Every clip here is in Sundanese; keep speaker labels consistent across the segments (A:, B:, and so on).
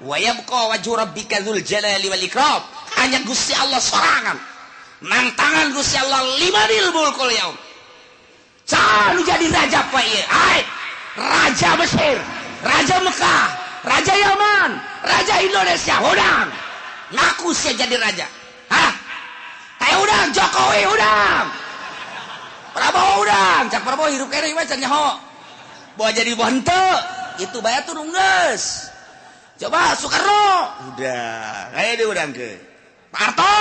A: Wa yabqa wajhu rabbika dzul jalali wal ikram. Hanya Gusti Allah sorangan. Nang tangan Gusti Allah limanil mulkul yaum. Saha nu jadi raja poe ieu? Hai, Raja Mesir, Raja Mekah, Raja Yaman, Raja Indonesia, hudang. Ngaku sia jadi raja. Hah? Hayo hudang Jokowi, hudang. Prabowo hudang, cak Prabowo hirup keneh mah can nyaho. Bawa jadi bawa henteu, itu bae tuh geus. Coba Soekarno, udah, kayak dia udah ke. Pak Harto,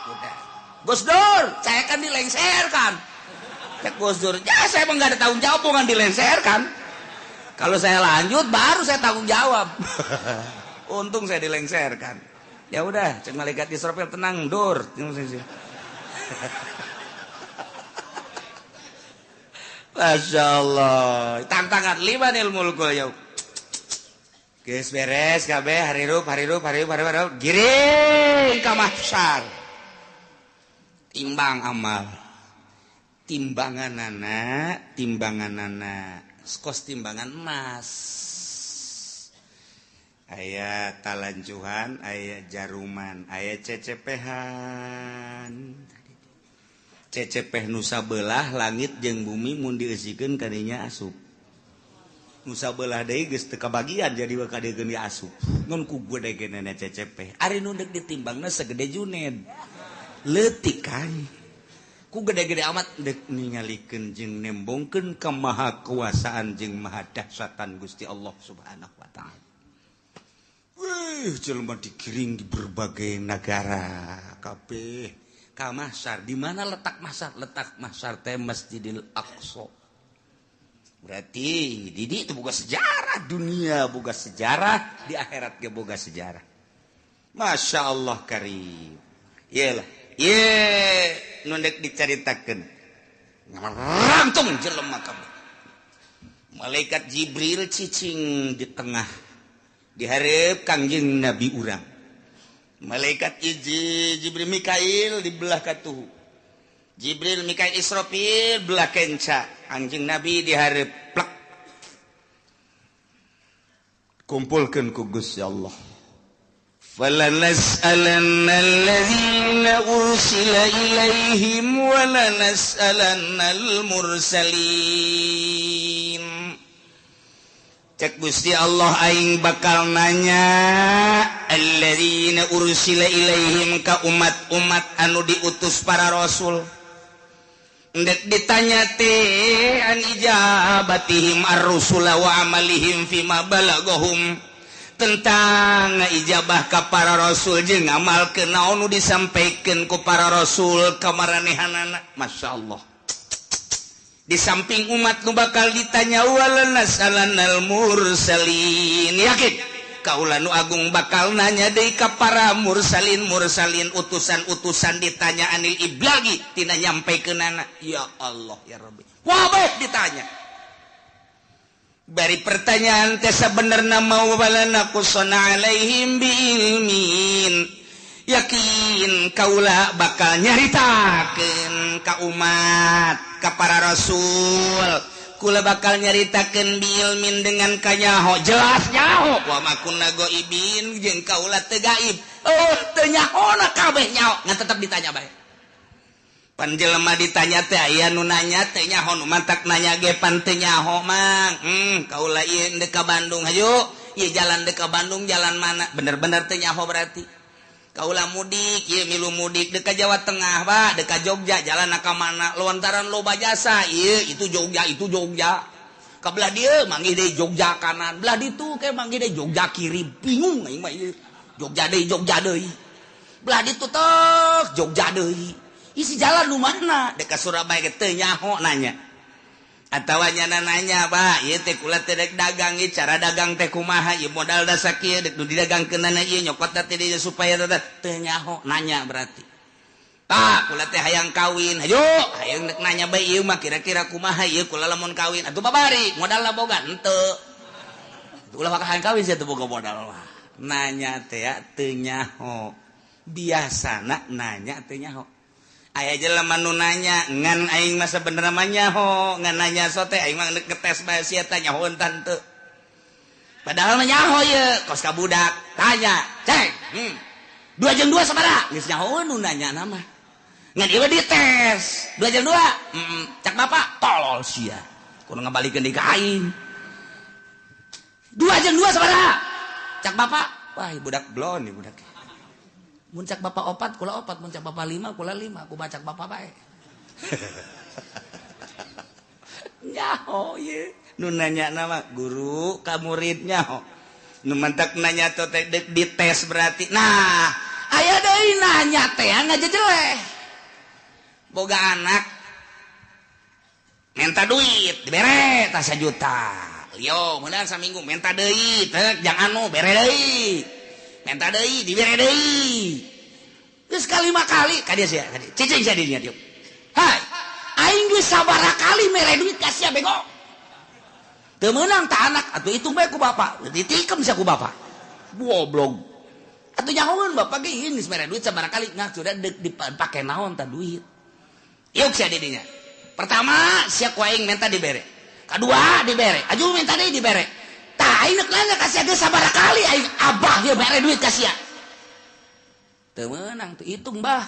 A: udah. Gus Dur, saya kan dilengserkan. Cek Gus Dur, ya saya emang gak ada tanggung jawab, bukan dilengserkan. Kalau saya lanjut, baru saya tanggung jawab. Untung saya dilengserkan. Ya udah, cek malaikat Israfil tenang, Dur. Masya Allah. Tantangan limanil mulkul yaum. Geus beres kabeh harirup harirup harirup harirup harirup giring ka mahsyar. Timbang amal. Timbanganana, timbanganana. Kos timbangan emas. Aya talanjuhan, aya jaruman, aya cecepehan. Cecepeh nusa belah langit jeung bumi mun dieusikeun kadinya asup. Nusa belah deui geus teu kabagian jadi bakal dieun asup. Ngan ku gede-gedena cecepeh. Ari nu deuk ditimbangna segede Juned. Leutik kan. Ku gede-gede amat deuk ningalikeun jeung nembongkeun kemahakuasaan jeung mahadahsyatan Gusti Allah Subhanahu wa taala. Wih, jelema digiring di berbagai negara kabeh. Ka mahsyar, di mana letak mahsyar? Letak mahsyar teh Masjidil Aqsa. Berarti didi itu boga sejarah dunia, boga sejarah di akhirat ge boga sejarah. Masya Allah karim. Iyalah, ye nu deuk dicaritakeun. Ngarangtung jelema kabeh. Malaikat Jibril cicing di tengah di hareup Kangjeng Nabi urang. Malaikat hiji Jibril Mikail di belah katuhu. Jibril Mikail Israfil belah kenca. Anjing Nabi dihareup plek. Kumpulkeun ku Gusti Allah. Falanas'alanna allazina ursila ilaihim wa lanas'alannal mursalin. Cek Gusti Allah aing bakal nanya alladzina ursila ilaihim ka umat-umat anu diutus para rasul. Ndek ditanya teh an ijabatihim ar-rusula wa amalihim fima balagahum, tentang ijabah ka para rasul jeung ngamalkeun naon nu disampaikeun ku para rasul ka maranehanana. Masya Allah. Di samping umat nu bakal ditanya walanasalanal mursalin, yakin kaula nu agung bakal nanya deui ka para mursalin mursalin utusan-utusan ditanya anil iblagi tina nyampaikeunana. Ya Allah ya Rabbi, wabeh ditanya bari pertanyaan teh sabenerna mau walana qusana alaihim biilmin, yakin kaula bakal nyaritakeun ka umat ka para rasul, kula bakal nyaritakeun biilmin dengan kanyaho jelas nyaho wa ma kunna gaibin jeung kaula teu gaib, oh teu nyahona kabeh nyaho ngan tetep ditanya bae. Pan jelema ditanya teh aya nu nanya teu nyaho nu mantak nanya ge pan teu nyaho mang. Kaula ieu deuk ka Bandung hayu, ieu jalan deuk ka Bandung jalan mana, bener-bener teu nyaho berarti. Kaula mudik, ieu milu mudik deuk ka Jawa Tengah, Pak, deuk ka Jogja, jalan ka mana? Lontaran loba jasa, ieu itu Jogja, itu Jogja. Ka belah dieu manggih deui Jogja kanan, belah ditu ke manggih deui Jogja kiri, bingung aing mah ieu. Jogja deui, Jogja deui. Belah ditu tek Jogja deui. Isi jalan nu mana? Deuk ka Surabaya ge teu nyaho nanya. Atawa nyana nanya, Pak, ieu teh kula teh dek dagang, ieu cara dagang teh kumaha, ieu modal da sakieu dek nu didagangkeunana ieu nyokotna teh dieu supaya teh nyaho nanya berarti. Pak, kula teh hayang kawin, hayu, hayang dek nanya bae ieu mah kira-kira kumaha ieu kula lamun kawin, atuh babari modalna boga henteu. Ulah bakal hayang kawin sia teu boga modal mah. Nanya teh ya teu nyaho. Biasana nanya teu nyaho. Aya jelema nu nanya ngan aing mah sabenerna mah nyaho, ngan nanya sote aing mah ngetes bae sia teh nyaho tante. Padahal mah nyaho ye kos ka budak tanya cek 2 jeung 2 sabaraha geus nyaho nu nanya nama ngan ieu dites 2 jeung 2 cak bapak tolol sia kudu ngabalikeun deui ka aing 2 jeung 2 sabaraha cak bapak wah budak blon nih budak mun cak bapak 4 kula 4 mun cak bapak 5 kula 5 kumaha cak bapak bae nyaho ye nu nanya nama guru ka murid nyaho nu mantak nanya teh dites berarti nah aya deui nanya teh ngajejeleh boga anak minta duit dibere tah 1 juta yo meunang saminggu minta deui teh jang anu bere deui minta deui dibere deui geus kalima kali ka dieu sia ka dieu cicing sia di dieu dieu hai aing geus sabaraha kali mere duit ka sia bego teu meunang ta anak atuh hitung bae ku bapak ditikem sia ku bapak goblok atuh nyahoeun bapak ge ieu geus mere duit sabaraha kali ngah sudah dipake naon ta duit yuk sia di dinya pertama sia ku aing minta dibere kadua dibere aju minta deui dibere tah aing neuk nanya ka sia geus sabaraha kali aing abah ieu mere duit ka sia teu meunang teu hitung bah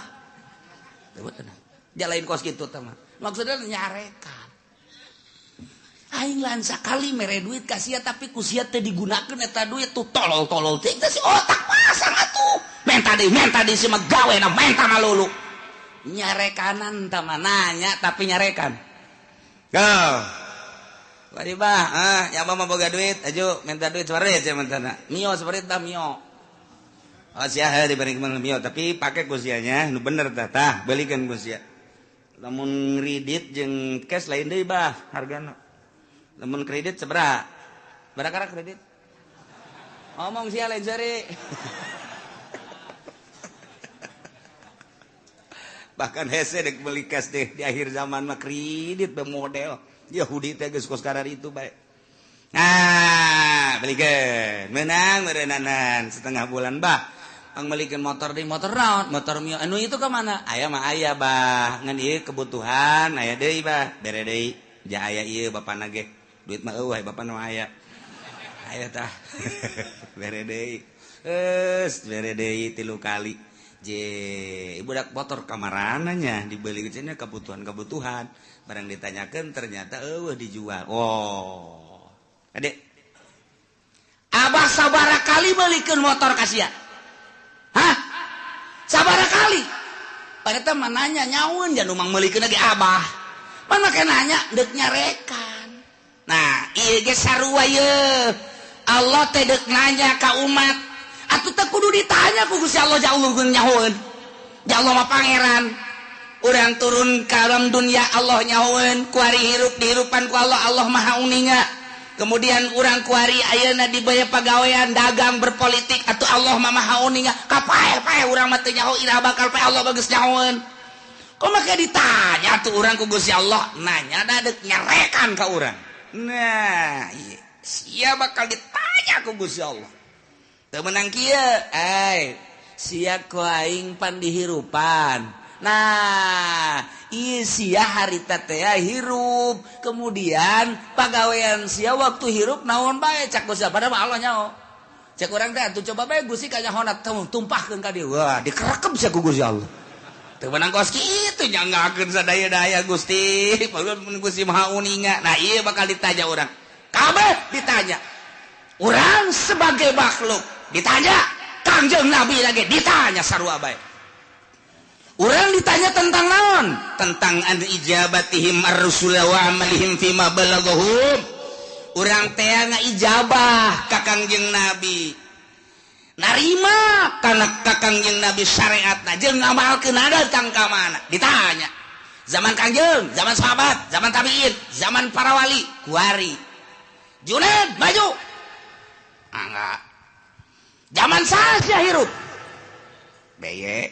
A: teu meunang jalain kos kitu teh mah maksudna nyarekan aing lan sakali mere duit ka sia tapi ku sia teh digunakeun eta duit tuh tolol-tolol teh si otak pasang atuh menta deui si mah gawena menta malulu nyarekanan tah mah nanya tapi nyarekan go bari bah ah nya mah boga duit aju menta duit sabarit sia mentana mio sabarit tah mio oh sia heuh diberi mio tapi pake ku sia nya nu bener tah tah belikeun ku sia lamun kredit jeung cash lain deui bah hargana lamun kredit sabaraha barakara kredit ngomong sia lain seri bahkan hese dek beli cash deh di akhir zaman mah kredit be model Yahudi teh geus kos karar itu bae nah belikeun meunang meureunnanan setengah bulan bah ang melikeun motor di motor naon motor mio anu itu ka mana aya mah aya bah ngan ieu kebutuhan aya deui bah bere deui ja aya ieu bapana ge duit mah eueuh bapana mah aya aya tah bere deui geus bere deui 3 kali je budak motor kamarana nya dibeli cenah kebutuhan-kebutuhan barang ditanyakeun ternyata eueuh dijual oh adek abah sabaraha kali meulikeun motor ka sia hah sabaraha kali pada mah nanya nyaun jangan mang meulikeun lagi abah mana make nanya deuk nyarekan nah ieu ge sarua ye Allah teh deuk nanya ka umat atuh teh kudu ditanya ku Gusti Allah jauh nyahoeun ya Allah mah pangeran urang turun ka alam dunia Allah nyahoeun kuari hirup dihirupan ku Allah Allah maha uninga kemudian urang kuari ayeuna dibaya pagawean dagang berpolitik atuh Allah mah maha uninga kapae-pae urang mah teu nyaho iraha bakal pae Allah bagus nyahoeun kok make ditanya tuh urang ku Gusti Allah nanya da deuk nyarekan ka urang nah ieu sia bakal ditanya ku Gusti Allah teu meunang kieu ai sia ku aing pan dihirupan nah ieu sia harita teh hirup kemudian pagawean sia waktu hirup naon bae cak Gusti padahal mah Allah nyaho cek urang teh atuh coba bae Gusti kanyahona tumpahkeun ka dieu wah dikerekep sia ku Gusti Allah teu meunang kos kitu nyanggakeun sadaya-daya Gusti padahal mun Gusti Maha Uninga nah ieu bakal ditanya urang kabeh ditanya urang sebagai makhluk ditanya Kangjeng Nabi lagi ditanya sarua bae urang ditanya tentang naon tentang an ijabatihim ar-rusula wa amalihim fima balaghahum urang teh ngaijabah ka Kangjeng Nabi narima kana ka Kangjeng Nabi syariatna jeung ngamalkeun datang ka mana ditanya zaman Kangjeng zaman sahabat zaman tabiin zaman para wali kuari Junaid maju enggak zaman sia hirup beye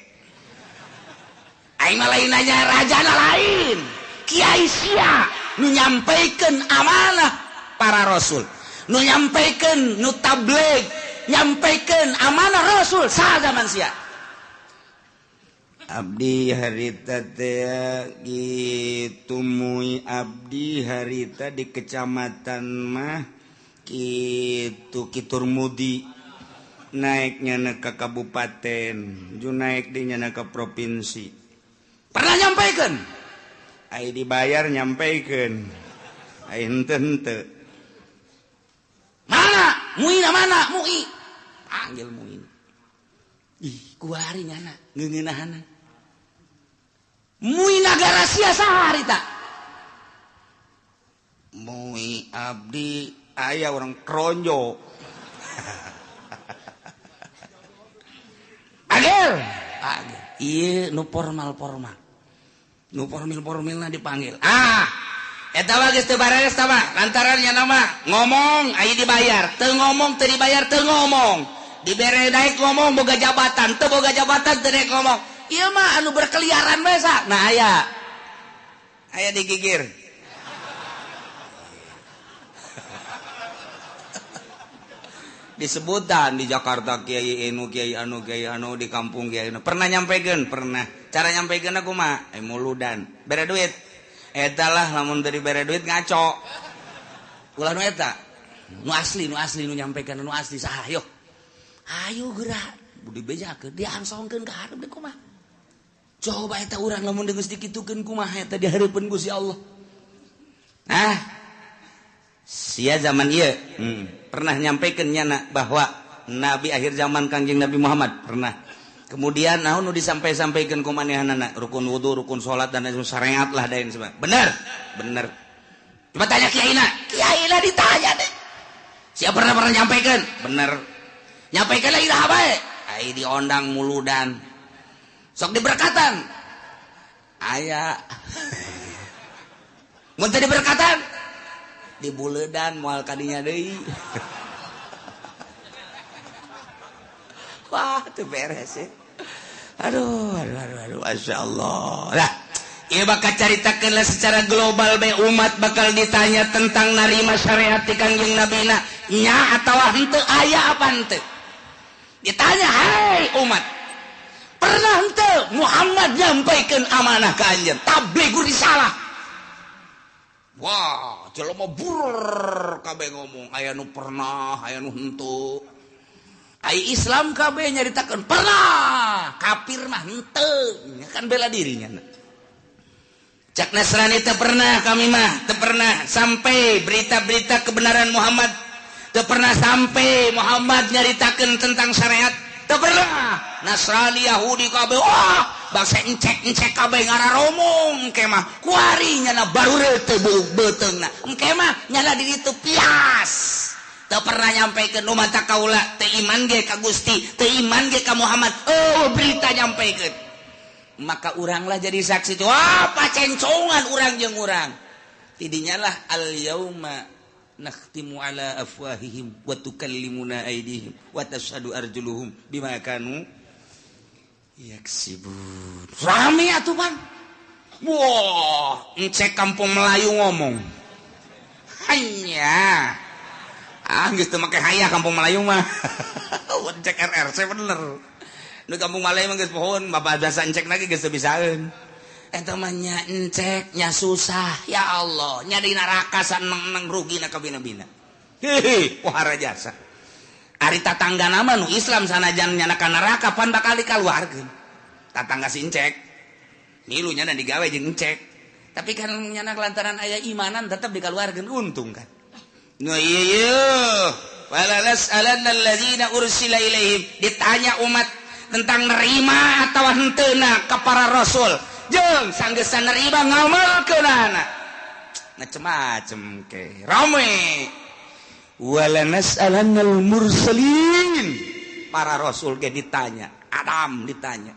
A: aing mah lain nanya rajana lain kiai sia nu nyampaikan amanah para rasul nu nyampaikan nu tabligh nyampaikan amanah rasul saha zaman sia abdi harita teh gitu mui abdi harita di kecamatan mah Kitu kitur mudi naiknya na ke kabupaten, ju naik dinya na ke provinsi. Pernah nyampaikan? Ai dibayar nyampaikan. Ai henteu henteu. Mana? Muina mana? Mui. Panggil Muin. Ih, kuari nyana ngeungeunahana. Mui nagara sia saha harita? Mui abdi aya orang kronjo. Agel. Agel. Ieu nu formal-formal. Nu formil-formilna dipanggil. Ah, eta mah geus teu bareres tah mah, lantaran nya nama ngomong aya dibayar, teu ngomong teu dibayar teu ngomong. Dibere naik ngomong boga jabatan, teu boga jabatan teu naik ngomong. Ieu mah anu berkeliaran bae sa. Nah aya. Aya digigir. Disebutan di Jakarta kiai anu kiai anu kiai anu di kampung kiai anu. Pernah nyampekeun? Pernah. Cara nyampekeun kumaha? Muludan. Bere duit. Eta lah lamun teu dibere duit ngaco. Ulah nu eta. Nu asli nu nyampekeun nu asli saha yo. Ayo geura dibejakeun diangsongkeun ka hareup deui kumaha. Coba eta urang lamun geus dikitukeun kumaha eta di hareupeun Gusti Allah. Nah, sia zaman ieu pernah nyampaikan nyana bahwa nabi akhir zaman Kangjeng Nabi Muhammad pernah. Kemudian naon nu disampai-sampaikeun ku manehanana rukun wudu, rukun salat dan lain syariat lah dain sebagainya. Bener? Bener. Coba tanya kiaina. Kiaina ditanya deh. Siapa pernah nyampaikan? Bener. Nyampaikan lagi dah bae. Ai diondang muludan. Sok diberkatan. Aya. Mun teu diberkatan dibuledan moal kadinya deui. Wah, teu beres ya. Aduh, aduh, aduh, aduh, Masya Allah. Lah, ieu bakal caritakeun lah secara global bae umat bakal ditanya tentang narima syariat ti Kangjeng Nabina nya atawa henteu aya apa henteu. Ditanya, "Hai umat, pernah henteu Muhammad nyampaikeun amanah ka anjeun, tablighu risalah?" Wah, jelema burur kabeh ngomong, aya nu pernah, aya nu henteu. Ai Islam kabeh nyaritakeun pernah, kafir mah henteu, kan bela dirinya. Cak Nasrani teu pernah kami mah, teu pernah sampai berita-berita kebenaran Muhammad, teu pernah sampai Muhammad nyaritakeun tentang syariat, teu pernah. Nasrani Yahudi kabeh, wah, bangsa encek-encek kabeh ngararomong engke mah kuari nyana baru teu beuteungna engke mah nyana di ditu pias. Teu pernah nyampaikan nu mata kaula teu iman ge ka Gusti, teu iman ge ka Muhammad. Oh, berita nyampaikan. Maka uranglah jadi saksi. Wah, pacencongan urang jeung urang. Tidinya lah al yauma nakhtimu ala afwahihim wa tukallimuna aydihim wa tashhadu arjuluhum bima kanu yaksibun. Rame atuh, Bang. Wah, encek kampung Melayu ngomong. Hanya ah geus teu make hayah kampung Melayu mah. Encek RRC bener. Nu kampung Melayu mah geus pohon, bapak biasa encek lagi geus teu bisaeun. Eta mah nya encek nya susah, ya Allah, nya di neraka saneng-neng rugina kabina-bina. Hehe, pohara jasa. Ari tatangga nama nu Islam sanajan nyana ka neraka pan bakal dikaluarkeun. Tatangga si encek. Milu nyana digawe jeung encek. Tapi kan nyana lantaran aya imanan tetep dikaluarkeun untung kan. Nu ieu wala nas'alanna alladzina ursila ilaihim, ditanya umat tentang nerima atawa henteuna ka para rasul. Jeung sanggeusna nerima ngamalkeunana. Macem-macem ke. Rame. Wala nas'alannal mursalin. Para rasul ge ditanya, Adam ditanya,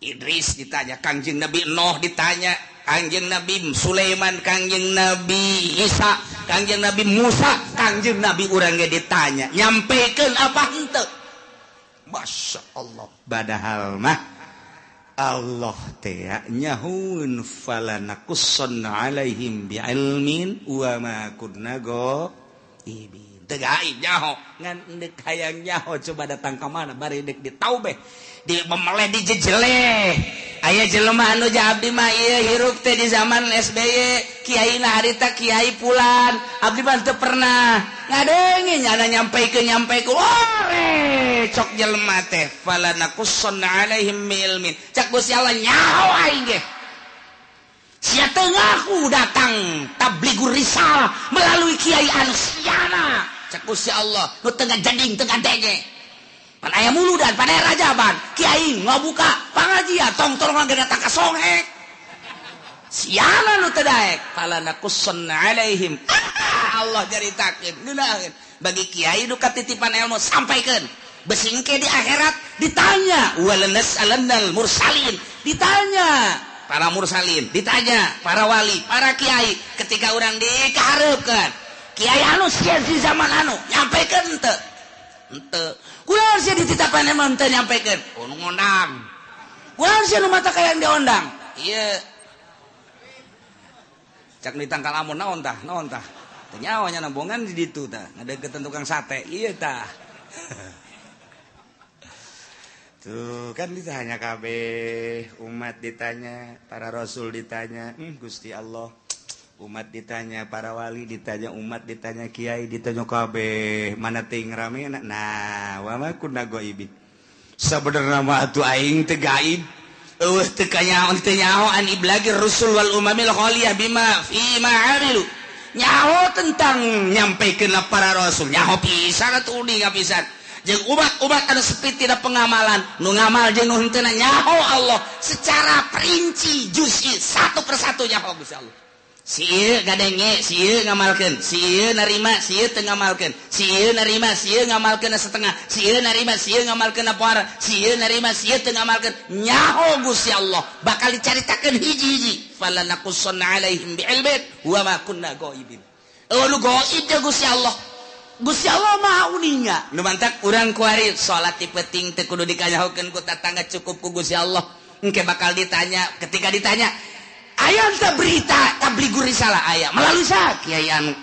A: Idris ditanya, Kangjeng Nabi Nuh ditanya, Kangjeng Nabi Sulaiman, Kangjeng Nabi Isa, Kangjeng Nabi Musa, Kangjeng Nabi urang ge ditanya, nyampekeun apa henteu? Masya Allah. Padahal mah Allah teh nyahuun falanakussan alaihim bi'ilmin wa ma kunna ghaibin. Teu gaib nyaho ngan deuk hayang nyaho coba datang ka mana bari deuk ditaubeh di memeleh dijejeleh. Aya jelema anu ja abdi mah ieu hirup teh di zaman SBY kiai na harita kiai pulan abdi mah teu pernah ngadenge nyana nyampaikeun ore cok jelema teh fala naqussanna alaihim ilmin cak Gusti Allah nyaho aing ge sia teu ngaku datang tabligur risalah melalui kiai anu siana cak Gusti Allah nu teu ngajading teu ngadenge pan aya muludan pan aya rajaban kiai ngabuka pangajian tong tolong ge datang ka songhek siana nu teu daek fala naqussanna alaihim. Allah caritakeun ngeunaheun bagi kiai nu katitipan ilmu sampaikeun besingke di akhirat ditanya walanas'alannal mursalin ditanya para mursalin ditanya para wali para kiai ketika urang dikahareupeun kiai anu sia di zaman anu nyampaikeun teu henteu kunaon sia dititapan emang teu nyampaikeun oh nu ngondang kunaon sia nu mata kayang diondang ieu cak ditangkal amun naon tah teu nyawa nya nambongan di ditu tah ngadeukeutan tukang sate ieu tah. Tuh kan ditanya kabeh umat ditanya para rasul ditanya Gusti Allah umat ditanya para wali ditanya umat ditanya kiai ditanya kabeh mana ting rame nah wa ma kunna ghaibin sabenerna mah atuh aing teu gaib eueuh teu kanyaho teu nyaho an iblagir rusul wal umamil khaliyah bima fi ma amilu nyaho tentang nyampaikeun para rasul nyaho pisan atuh uninga pisan jeung umat-umat anu sepi tina pengamalan nu ngamal jeung nu henteu nyaho Allah secara perinci juz'i satu persatu nyaho Gusti Allah. Si ieu gadenge, si ieu ngamalkeun, si ieu narima, si ieu teu ngamalkeun, si ieu narima, si ieu ngamalkeun setengah, si ieu narima, si ieu ngamalkeun poara, si ieu narima, si ieu teu ngamalkeun. Nyaho Gusti Allah bakal dicaritakeun hiji-hiji. Fala naqussanna alaihim bi'ilmin wa ma kunna ghaibin. Eueuh nu gaib teh Gusti Allah. Gusti Allah maha uninga. Nu mantak urang kuari salat ti peuting teu kudu dikanyahokeun ku tatangga cukup ku Gusti Allah. Engke bakal ditanya, ketika ditanya aya teh berita tabligur risalah aya melalui sa kiai anu.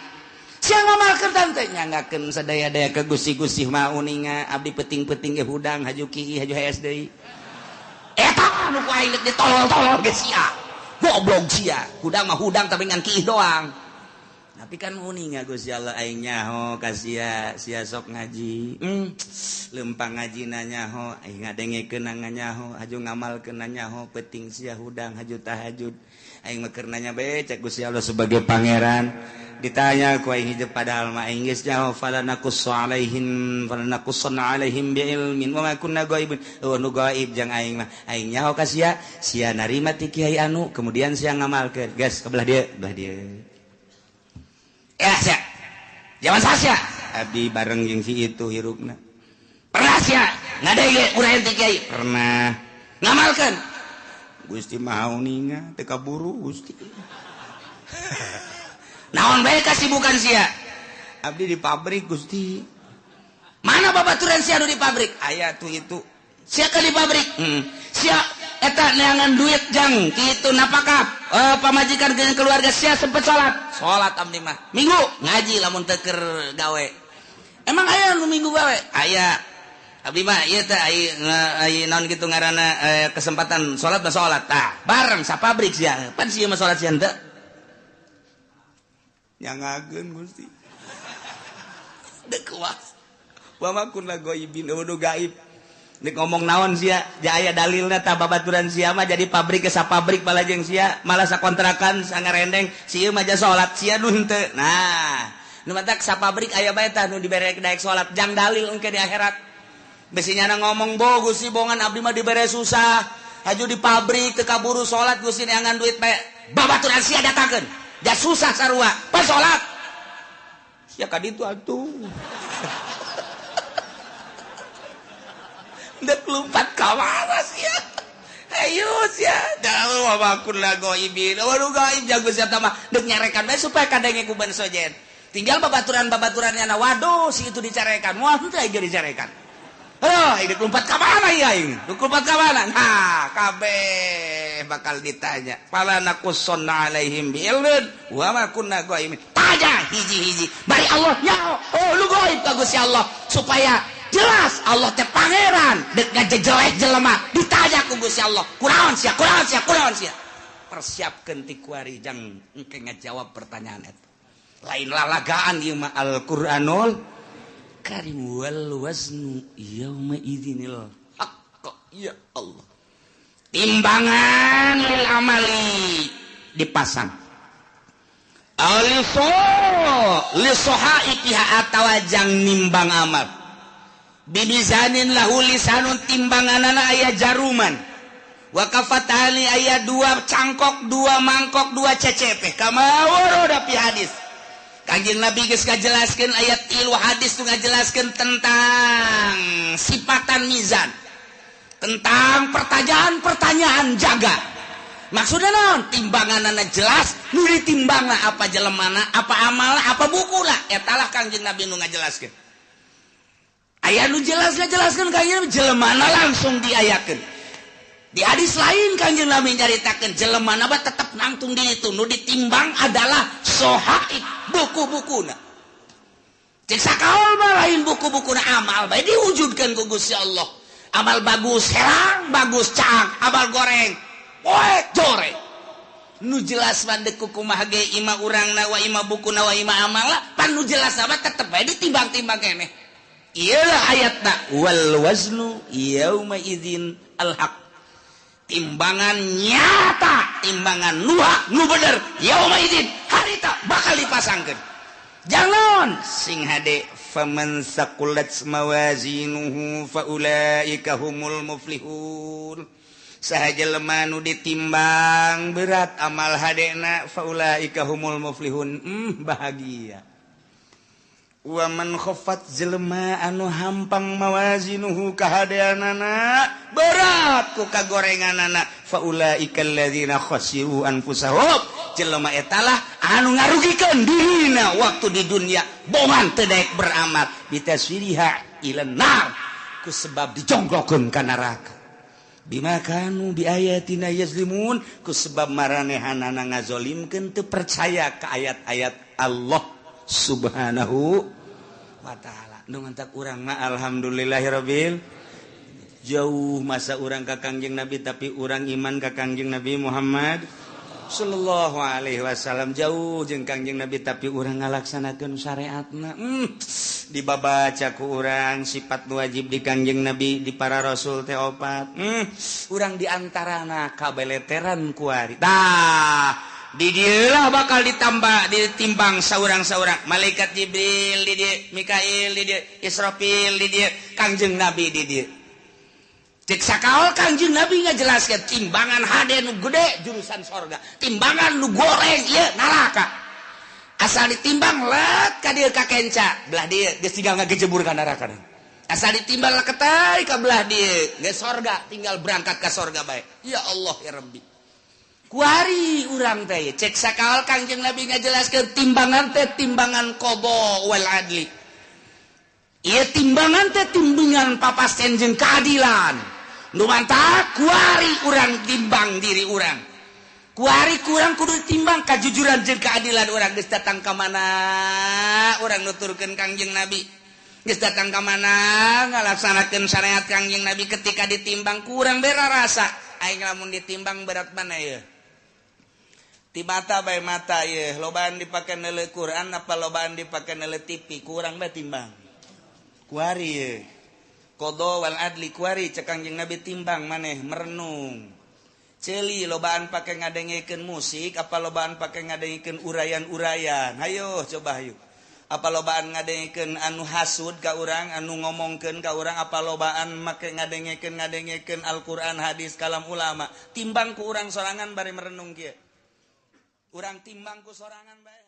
A: Sia ngamalkeun tante nyanggakeun sadaya-daya ke Gusti-Gusti maha uninga abdi peuting-peuting ge hudang haju kieu haju hees deui. Eta anu ku aing deuk ditolol-tolol ge sia. Goblok sia. Hudang mah hudang tapi ngan kieu doang. Tapi kan uninga Gusti Allah aing nyaho ka sia, sia sok ngaji. Lempang ngajina nyaho, aing ngadengekeun nyaho, haju ngamalkeun nyaho, peuting sia hudang haju tahajud. Aing mah keur nanya bae cek Gusti Allah sebagai pangeran. Ditanya ku aing hijab padahal mah aing geus nyaho fala naqussu alaihim fala naqussanna alaihim bi ilmin wa ma kunna ghaibin. Oh nu gaib jang aing mah. Aing nyaho ka sia, sia narima ti kiai anu, kemudian sia ngamalkeun. Geus ka belah dieu, belah dieu. Ya sia. Zaman sia abdi bareng jeung si itu hirupna. Pernah sia ngadege urang ti kiai? Pernah. Ngamalkeun. Gusti maha uninga teu kaburu Gusti. Naon bae kasibukan sia? Abdi di pabrik Gusti. Mana babaturan sia nu di pabrik? Aya tuh itu. Sia ke di pabrik? Sia eta neangan duit jang kitu napakah pamajikan jeung keluarga sia sempet salat. Salat abdi mah. Minggu ngaji lamun teu keur gawe. Emang aya nu minggu gawe? Aya. Abdi mah ieu teh ai naon kitu ngaranna kesempatan salat mah salat. Tah, bareng sapabrik sia. Pan sia mah salat sia henteu. Nyangageun Gusti. Deuk kuas. Wa ma kunna ghaibin eueuh gaib. Nek ngomong naon sia, ja aya dalilna tah babaturan sia mah jadi pabrik ke sapabrik balajeng sia, malah sakontrakan sangarendeng, si ieu mah ja salat sia nu henteu. Nah, nu matak sapabrik aya bae tah nu dibere daek salat jang dalil engke di akhirat. Besi nyana ngomong bo Gusti bongan abdi mah dibere susah, haju di pabrik teu kaburu salat Gusti neangan duit bae. Babaturan sia datangkeun. Ja susah sarua, pas salat. Sia ka ditu atuh. Dek lompat ka mana sia? Ayo sia. Dah wa kunna ghaibin. Wa gaib jago sia mah deuk nyarekan bae supaya kadenge ku ban sojen. Tinggal babaturan-babaturannya na waduh si itu dicarekan. Wah henteu aing dicarekan. Heuh, deuk lompat ka mana ieu aing? Deuk lompat ka mana? Nah, kabeh bakal ditanya. Fala naqussanna alaihim bi ilmin wa ma kunna ghaibin. Ditanya hiji-hiji bari Allah nyaho. Oh lu goib ka Gusti Allah supaya jelas Allah teh pangeran dek ngajejeleh jelema ditanya ku Gusti Allah kunaon sia, kunaon sia, kunaon sia. Persiapkeun ti kuari jang engke ngajawab pertanyaan eta. Lain lalagaan ieu mah Al-Qur'anul Karim. Wal waznu yauma idzinil haqq. Ya Allah, timbangan lil amali dipasang aliso lisohaikiha atawa jang nimbang amal bimizanin lahu lisanun, timbanganana aya jaruman, wa kafatani aya dua cangkok, dua mangkok, dua cecepe, kama warada fi hadis. Kanjeng Nabi geus ngajelaskeun ayat tilu hadis tu ngajelaskeun tentang sifatan mizan, tentang pertanyaan-pertanyaan jaga. Maksudnya naon? Timbanganana jelas, nu ditimbangna apa jelemana, apa amalna, apa bukuna. Eta lah Kanjeng Nabi nu ngajelaskeun. Aya nu jelas ngajelaskeun Kanjeng Nabi jelemana langsung diayakeun. Di hadis lain Kanjeng Nabi nyaritakeun jelemana mah tetep nangtung di itu, nu ditimbang adalah sohaib, buku-bukuna. Cek sakaol mah lain buku-bukuna, amal bae diwujudkeun ku Gusti Allah. Amal bagus herang, bagus caang, amal goreng poek joreng. Nu jelas mah deuk kumaha ge ima urangna wa ima bukuna wa ima amalna, pan nu jelas mah tetep bae ditimbang-timbang keneh. Iyalah ayatna wal waznu yauma idzin al haq. Timbangan nyata, timbangan nu hak, nu bener, yauma idzin harita bakal dipasangkeun. Jangan sing hade faman saqulat mawazinuhu faulaika humul muflihun. Saha jelema nu ditimbang berat amal hadena faulaika humul muflihun. Bahagia. Wa man khaffat jelema anu hampang mawazinuhu kahadeanana berat ku kagorenganana faulaika alladzina khasiru anfusahum. Jelema etalah anu ngarugikeun dirina waktu di dunia bongan teu daek beramal bitaswiriha ilan nar ku sebab dijongklokeun ka neraka bima kanu biayatina yazlimun ku sebab maranehanana ngazolimkeun teu percaya ka ayat-ayat Allah Subhanahu wa ta'ala. Nu ngantak urang mah alhamdulillahirabbil jauh masa urang ka Kangjeng Nabi tapi urang iman ka Kangjeng Nabi Muhammad sallallahu alaihi wasallam, jauh jeung Kangjeng Nabi tapi urang ngalaksanakeun syariatna. Dibabaca ku urang sifat wajib di Kangjeng Nabi di para rasul teh opat. Urang diantarana kabeleteran kuari. Tah di dieulah bakal ditambah ditimbang saurang-saurang malaikat Jibril di dieu, Mikail di dieu, Israfil di dieu, Kangjeng Nabi di dieu. Cek sakaol Kangjeng Nabi ngajelaskeun timbangan hade nu gede jurusan sorga, timbangan nu goreng ieu neraka. Asal ditimbang let ka dieu ka kenca, belah dieu geus tinggal ngagejebur ka neraka. Asal ditimbang leketai ka belah dieu geus sorga, tinggal berangkat ka sorga bae. Ya Allah ya Rabbi. Kuari urang teh cek sakaol Kangjeng Nabi ngajelaskeun timbangan teh timbangan qada wal adli. Ieu timbangan teh timbangan papasten jeung keadilan. Nu mantak kuari urang timbang diri urang. Kuari kurang kudu timbang kajujuran jeung keadilan urang geus datang ka mana urang nuturkeun Kangjeng Nabi. Geus datang ka mana ngalaksanakeun syariat Kangjeng Nabi ketika ditimbang kurang bera rasa. Aing lamun ditimbang berat mana ieu? Ti mata bae mata ieu, lobaan dipake neuleuh Quran apa lobaan dipake neuleuh TV, kurang bae timbang. Kuari ieu. Qada wal adli kuari cek Kangjeng Nabi timbang maneh merenung. Ceuli lobaan pake ngadengekeun musik apa lobaan pake ngadengekeun urayan-urayan. Hayo coba hayu. Apa lobaan ngadengekeun anu hasud ka urang, anu ngomongkeun ka urang, apa lobaan make ngadengekeun Al-Qur'an, hadis, kalam ulama. Timbang ku urang sorangan bari merenung kieu. Urang timbang ku sorangan bae.